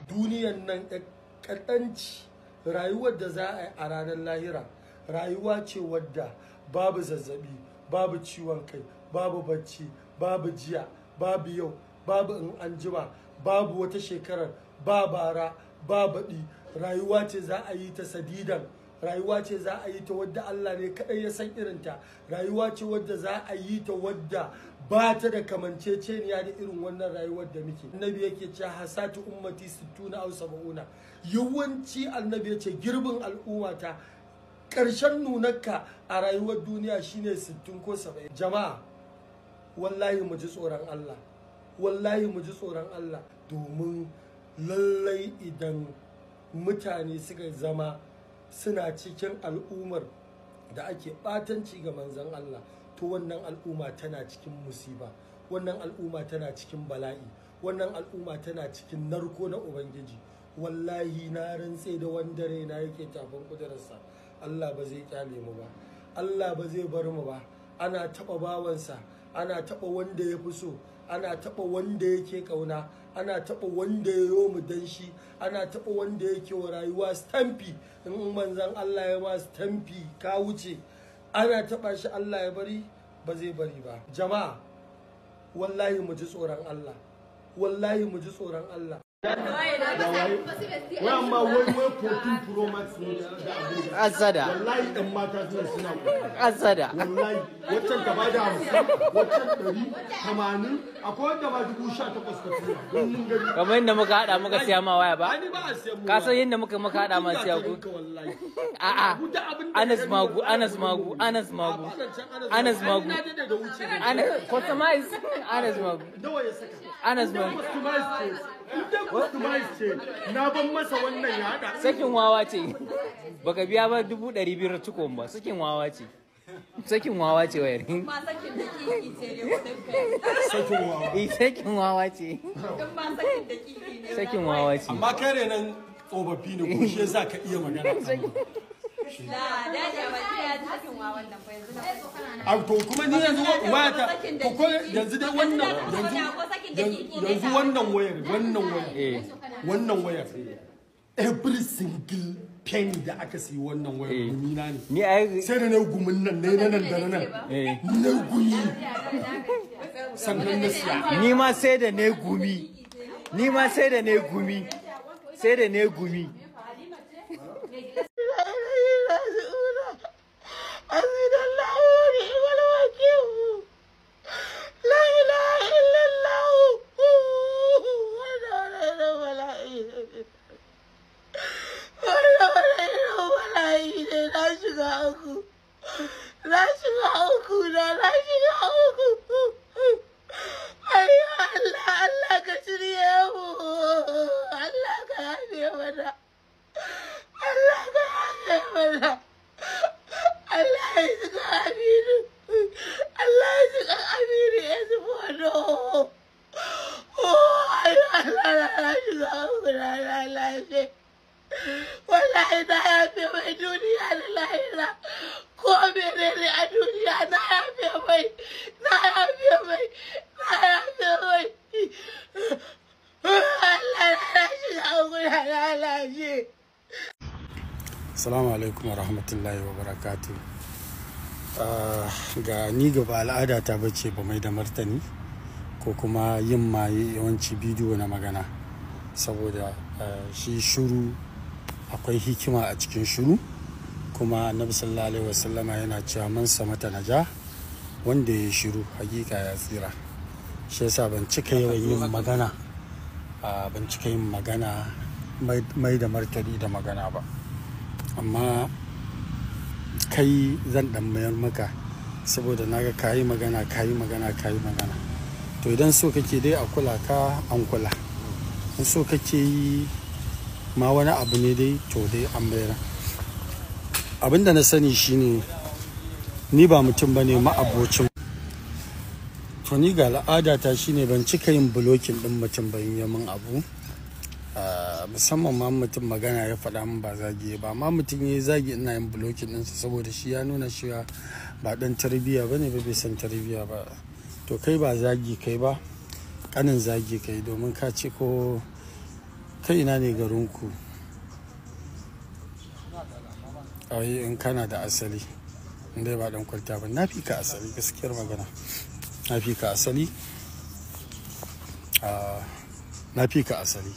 Duniyan nan kaɗanci, rayuwar da za a yi a ranar lahira rayuwa ce wadda babu zazzabi, babu ciwon kai, babu bacci, babu jiya, babu yau, babu in an jima, babu wata shekarar, ba bara, ba baɗi. Rayuwa ce za a yi ta sadidan, rayuwa ce za a yi ta wadda Allah ne kaɗai ya san irinta, rayuwa ce wadda za a yi ta wadda ba ta da kamanceceniya da irin wannan rayuwar da muke. Annabi yake cewa hasatu ummati 60 aw 70. Yawanci annabi yace girbin al'ummata ƙarshen nunarka a rayuwar duniya shine 60 ko 70. Jama'a, wallahi mu ji tsoron Allah, wallahi mu ji tsoron Allah, domin lallai idan mutane suka zama suna cikin al'ummar da ake ɓatanci ga manzon Allah, to wannan al'umma tana cikin musiba, wannan al'umma tana cikin bala'i, wannan al'umma tana cikin narko na Ubangiji. Wallahi na rantse da wanda raina yake tafin kudurarsa, Allah ba zai kyale mu ba, Allah ba zai bar mu ba. Ana taɓa bawansa, ana taɓa wanda ya fi so, ana taɓa wanda yake ƙauna, ana taɓa wanda ya yo mu danshi, ana taɓa wanda yake wa rayuwa stamfi. In manzon Allah ya ma stamfi ka wuce, ana taɓa shi Allah ya bari? Ba zai bari ba. Jama'a, wallahi mu ji tsoron Allah, wallahi mu ji tsoron Allah. Wai amma wai 14 Pro Max ne da Abuja. Asada. Wallahi ɗan mata suna Asada. Wallahi waccan ta bada 50, waccan 100, 80, akwai wanda ma 18,000 ka tura. Don mun gani. Kamar yadda muka hada muka siya ma waya ba? Ani ba a siyan mu. Ka san yadda muka hada ma siya ku? Wallahi. A'a. Anas Magu, Anas Magu, Anas Magu. Anas Magu. Na dade da wuce. Anas customize Anas Magu. Nawa ya saka? Anas Magu. Customize ce. In customize ce. Na ban masa wannan ya hada. Sakin wawa ce. Baka biya ba 200,000 cikon ba. Sakin wawa ce. Sakin wawa ce wayar. Ma sakin dakiki ce ne kudin kai. Sakin wawa. Eh, sakin wawa ce. In ma sakin dakiki ne. Sakin wawa ce. Amma kare nan tsofaffi ne ko shi yasa ka iya magana. La daji a baki ya ji sakin wawan nan fa yanzu na. A to kuma ni yanzu wayata ko ko yanzu dai wannan yanzu wannan wayar, wannan wayar, wannan wayar, every single penny da aka siyi wannan wayar gumi na ne. Ni ai sai da na gumin nan ne na nan da na nan na gumi sannan na siya. Ni ma sai da ne gumi. Ni ma sai da ne gumi. Sai da ne gumi. Na shiga uku na, na shiga uku. Ai Allah, Allah ka shirye mu, Allah ka yafe mana, Allah ka yafe mana, Allah ya shiga Aminu, Allah ya shiga Aminu ya zubo. Oh, ai Allah, na shiga uku na, na lafiya. Wallahi na yafe mai duniya da lahira. Ko menene a duniya na yafe mai, na yafe mai, na yafe mai. Allah, na shiga uku na lalace. Assalamu alaikum wa rahmatullahi wa barakatu. Ga ni gaba al'ada ta bace ba mai da martani ko kuma yin ma yawanci bidiyo na magana, saboda shi shuru akwai hikima a cikin shuru. Kuma Annabi sallallahu alaihi wasallama yana cewa man samata naja, wanda ya shiru hakika ya tsira. Shi yasa ban cika yawan yin magana, ban cika yin magana mai da martani da magana ba. Amma kai zan dan mayar maka, saboda naga kayi magana, kayi magana, kayi magana. To idan so kake dai a kula ka, an kula. In so kake yi ma wani abu ne dai, to dai an mayar. Abinda na sani shine ni ba mutum bane ma'abocin. To ni ga al'adata shine ban cika yin blocking din mutum ba in yi min abu. Musamman ma mutum magana ya faɗa min ba zagi ba, amma mutum ya yi zagi ina yin blocking ɗinsa, saboda shi ya nuna cewa ba ɗan tarbiyya ba ne ba, bai san tarbiyya ba. To kai ba zagi kai ba, ƙanin zagi kai, domin ka ce ko Ta ina ne garinku? Ai in kana da asali, in dai ba dan kwalta ba, na fi ka asali, gaskiyar magana. Na fi ka asali. Na fi ka asali.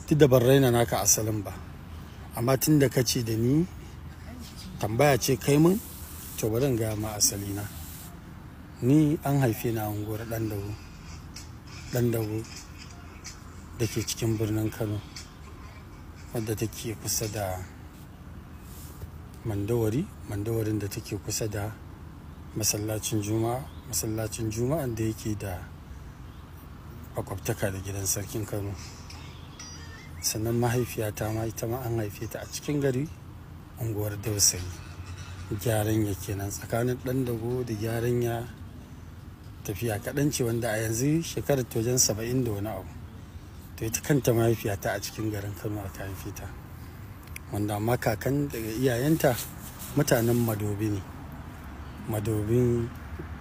Duk da ban raina naka asalin ba, amma tun da ka ce da ni tambaya ce kai mun, to bari in gaya ma asali na. Ni an haife ni a unguwar Ɗandago, Ɗandago da ke cikin birnin Kano, wadda take kusa da Mandawari, Mandawarin da take kusa da masallacin Juma'a, masallacin Juma'an da yake da makwabtaka da gidan sarkin Kano. Sannan mahaifiyata ma ita ma an haife ta a cikin gari, unguwar Dausayi. Gyaranya kenan, tsakanin Ɗandago da Gyaranya tafiya kaɗan ce, wanda a yanzu shekarar ta wajen 70 da wani abu. To ita kanta mahaifiyata a cikin garin Kano aka haife ta, wanda amma kakan daga iyayenta mutanen Madobi ne, Madobin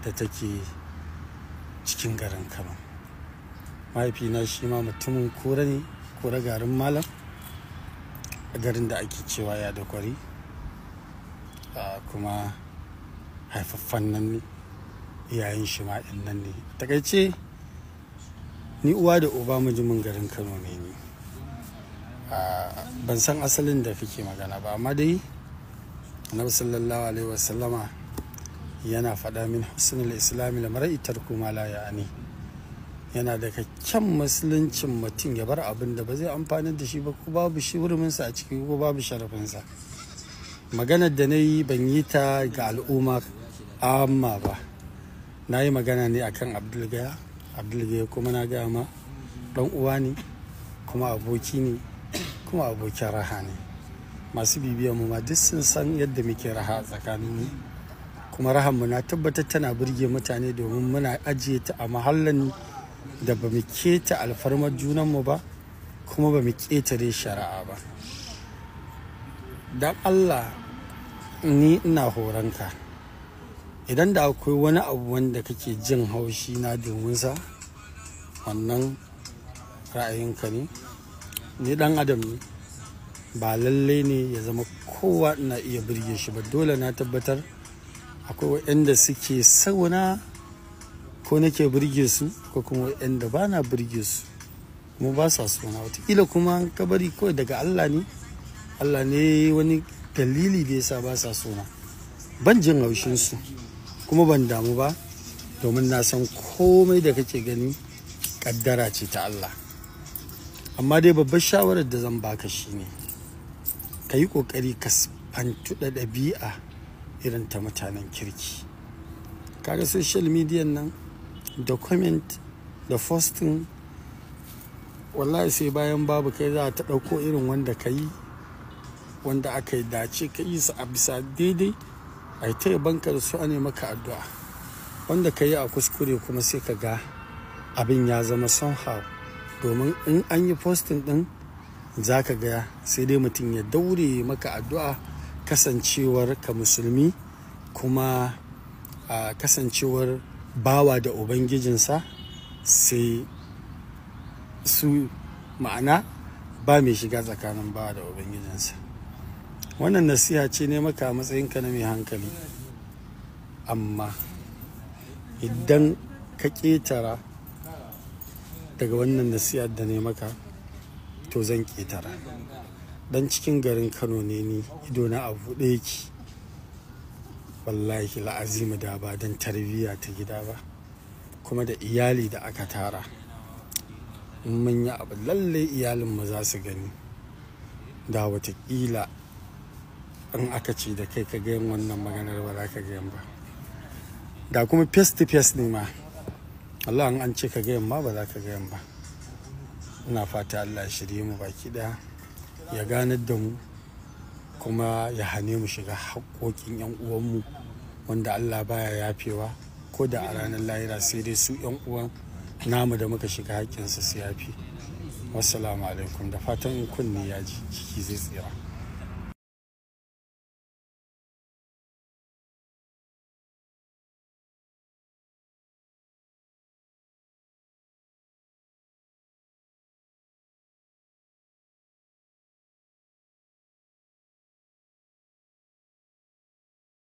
da take cikin garin Kano. Mahaifina shi ma mutumin Kura ne, Kura garin Malam, a garin da ake cewa ya da kwari, kuma haifaffen nan ne, iyayen shi ma ɗin nan ne. A takaice ni uwa da uba mutumin garin Kano ne ni. Ban san asalin da kake magana ba, amma dai Annabi sallallahu alaihi wasallama yana faɗa min husnul islami lamar tarku ma la ya'ani. Yana daga kyan musuluncin mutum ya bar abin da ba zai amfanar da shi ba, ko babu shi huruminsa a ciki ko babu sharafinsa. Maganar da na yi ban yi ta ga al'umma amma ba, na yi magana ne akan Abdulgaya. Abdulgaya kuma na gaya ma ɗan uwa ne, kuma aboki ne, kuma abokin raha ne. Masu bibiyan mu ma duk sun san yadda muke raha a tsakanin mu, kuma rahan mu na tabbatar tana burge mutane, domin muna ajiye ta a mahallin da ba mu keta alfarmar junanmu ba, kuma ba mu ƙetare shari'a ba. Don Allah ni ina horonka, idan da akwai wani abu wanda kake jin haushi na domin sa, wannan ra'ayinka ne. Ni dan adam ne, ba lalle ne ya zama kowa ina iya burge shi ba. Dole na tabbatar akwai waɗanda suke sauna ko nake burge su, ko kuma waɗanda ba na burge su kuma ba sa sona. Wataƙila kuma ka bari kawai daga Allah ne, Allah ne wani dalili da yasa ba sa sona. Ban jin haushin su kuma ban damu ba, domin na san komai da kake gani kaddara ce ta Allah. Amma dai babbar shawarar da zan baka shine ka yi ƙoƙari ka fantu da ɗabi'a irin ta mutanen kirki. Kaga social media nan da comment da posting, wallahi sai bayan babu kai za ta ɗauko irin wanda ka yi, wanda aka yi dace ka yi su a bisa daidai, a yi ta yabanka da su, a maka addu'a. Wanda ka yi a kuskure kuma sai ka ga abin ya zama somehow, domin in an yi posting ɗin za ka ga sai dai mutum ya daure maka addu'a, kasancewar ka musulmi kuma kasancewar bawa da ubangijinsa, sai su ma'ana ba mai shiga tsakanin bawa da ubangijinsa. Wannan nasiha ce ne maka a matsayinka na mai hankali. Amma idan ka ƙetara daga wannan nasihar da ne maka, to zan ƙetara. Dan cikin garin Kano ne ni, idona a buɗe yake. Wallahi la'azimu da ba don tarbiyya ta gida ba, kuma da iyali da aka tara, in mun yi abu lalle iyalinmu za su gani. Da watakila in aka ce da kai ka gayan wannan maganar ba za ka gayan ba. Da kuma face to face ne ma, Allah in an ce ka gayan ma ba za ka gayan ba. Ina fata Allah ya shirye mu baki ɗaya, ya ganar da mu, kuma ya hane mu shiga haƙoƙin 'yan uwanmu wanda Allah baya yafewa, ko da a ranar lahira sai dai su 'yan uwan namu da muka shiga haƙƙinsu su yafe. Wassalamu alaikum, da fatan in kunne ya ji ciki zai tsira.